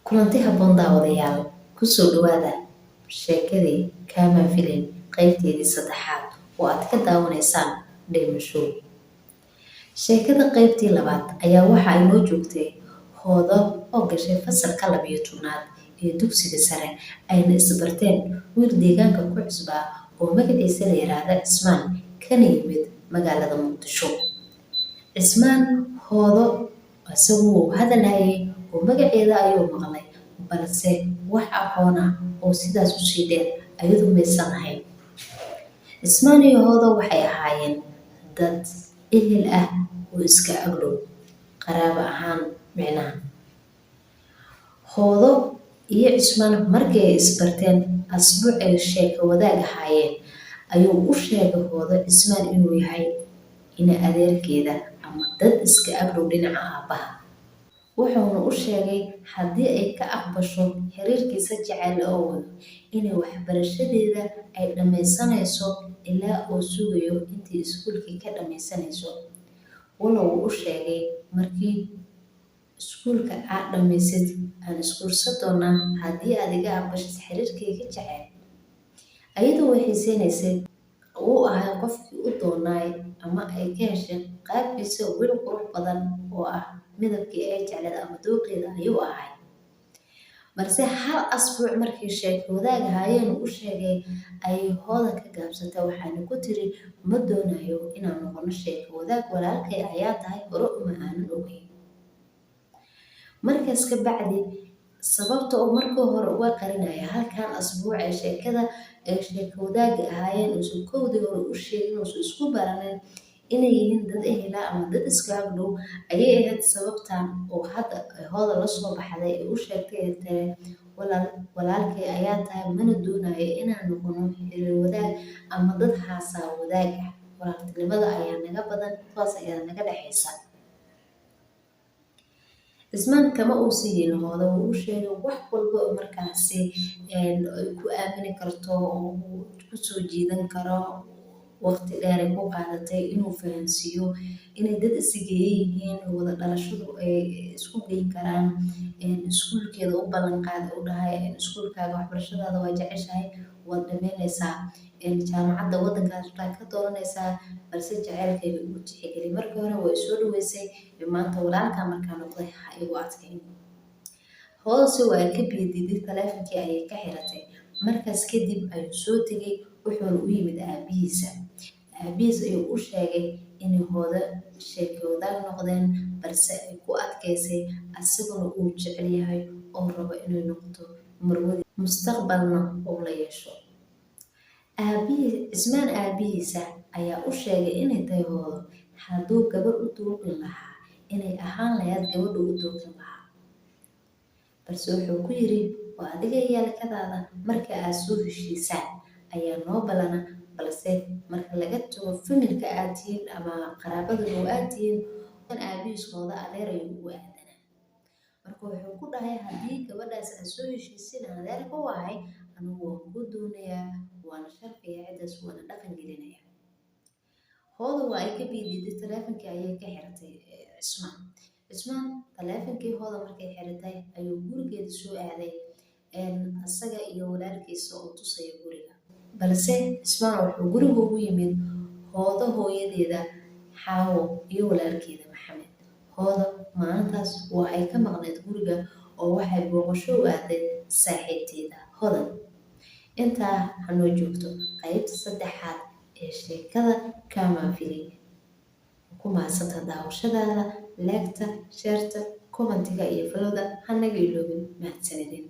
Kulanti habboon daawadayaal, kusoo dhawaada sheekadii Kaamaan Filayn qaybteedii saddexaad oo aad ka daawanaysaan Dheeman Show. Sheekada qaybtii labaad ayaa waxa ay noo joogtay Hoodo oo gashay fasalka 12aad ee dugsiga sare, ayna isbarteen wiil deegaanka ku cusbaa oo magaciisa la yiraahdo Cismaan, kana yimid magaalada Muqdisho. Cismaan Hoodo isagu wuu hadal hayay oo magaceeda ayuu maqlay, balse wax aqoon ah oo sidaas u sii dheer ayadu maysan lahayn. Cismaan iyo Hoodo waxay ahaayeen dad ehel ah oo iska agdhow qaraabo ahaan micnaha. Hoodo iyo Cismaan markii ay isbarteen asbuuc ay sheeko wadaag ahaayeen, ayuu u sheegay Hoodo Cismaan inuu yahay ina adeerkeeda ama dad iska agdhow dhinaca aabbaha. Wuxuuna u sheegay haddii ay ka aqbasho xiriirkiisa jacayl oo wado, inay waxbarashadeeda ay dhammaysanayso ilaa uu sugayo intii iskuulkii ka dhammaysanayso. Walow uu u sheegay markii iskuulka aad dhammaysid aan isguursan doonaa haddii aad iga aqbashid xiriirkayga jacayl. Ayadu way xiiseynaysay, wuu ahay qofkii u doonaay ama ay ka heshay qaabkiisa, wiil qurux badan oo ah midabkii ay jecleed ama dooqeeda ayuu ahay. Balse hal asbuuc markii sheeko wadaag ahaayeen u sheegay ayay Hooda ka gaabsatay, waxaana ku tiri ma doonayo inaan noqono sheeko wadaag, walaalkay ayaa tahay, hore uma aanan ogeyn. Markaas ka bacdi sababta uu markii hore uga qarinaya halkan asbuuc ee sheekada ay sheeko wadaagga ahaayeen uusan kowdii hore u sheegin, uusan isku baranin inay yihiin dad ehela ama dad iska agdhow ayay ahayd sababtan oo hadda Hooda la soo baxday ee u sheegtay ay tiri walaal, walaalkay ayaa tahay, mana doonayo inaan noqono xiriir wadaag ama dad haasaa wadaag ah, walaaltinimada ayaa naga badan, taas ayaa naga dhexaysa. Cismaan kama uusan yeelin Hoodo, wuu u sheegay wax walba oo markaasi ay ku aamini karto oo uu ku soo jiidan karo. Waqti dheer ay ku qaadatay inuu fahansiiyo inay dad isgeeyan yihiin, wada dhalashadu ay isku geyn karaan. Iskuulkeeda u ballan qaaday, u dhahay iskuulkaaga waxbarashadaada waa jeceshahay, waad dhameynaysaa, jaamacadda wadankaad rabtaa ka dooranaysaa, balse jaceylkayga ugu tixgeli, markii hore way soo dhaweysay, maanta walaalkaa markaa noqday ha igu adkayn. Hoose waa ka biyadiiday, taleefankii ayay ka xiratay. Markaas kadib ayuu soo tegay, wuxuuna u yimid aabihiisa. Aabihiis ayuu u sheegay inay Hoodo sheeko wadaag noqdeen, balse ay ku adkaysay, asaguna uu jecel yahay oo rabo inay noqoto marwadii mustaqbalna uu la yeesho. Aabihii Cismaan, aabihiisa ayaa u sheegay inay tahay Hoodo hadduu gabadh u dooqin lahaa inay ahaan lahayd gabadha u dooqin lahaa, balse wuxuu ku yiri waa adiga yeelkadaada, marka aad soo heshiisaan ayaa noo balana, balse marka laga tago familka aad tihiin ama qaraabada dhow aad tihiin. Aabihiis Hoodo adeer ayuu ugu aadanaa. Marka wuxuu ku dhahay haddii gabadhaas aad soo heshiisiin aan adeerka u ahay, anigu waan kuu doonayaa, waana sharfiya ciddaas, waana dhaqan gelinaya. Hoodo waa ay ka biidiiday, taleefankii ayay ka xiratay Cismaan. Cismaan taleefankii Hooda markay xiratay ayuu gurigeeda soo aaday, isaga iyo walaalkiisa oo tusaya guriga. Balse Cismaan wuxuu guriga ugu yimid Hoodo hooyadeeda Xaawo iyo walaalkeeda Maxamed. Hoodo maalintaas waa ay ka maqnayd guriga oo waxay booqasho u aaday saaxiibteeda Hodan. Intaa hanoo joogto qaybta saddexaad ee sheekada Kaamaan Filayn. Ku mahadsanta daawashadaada, like-ta, share-ta, comment-iga iyo follow-da hanaga iloobin. Mahadsanidin.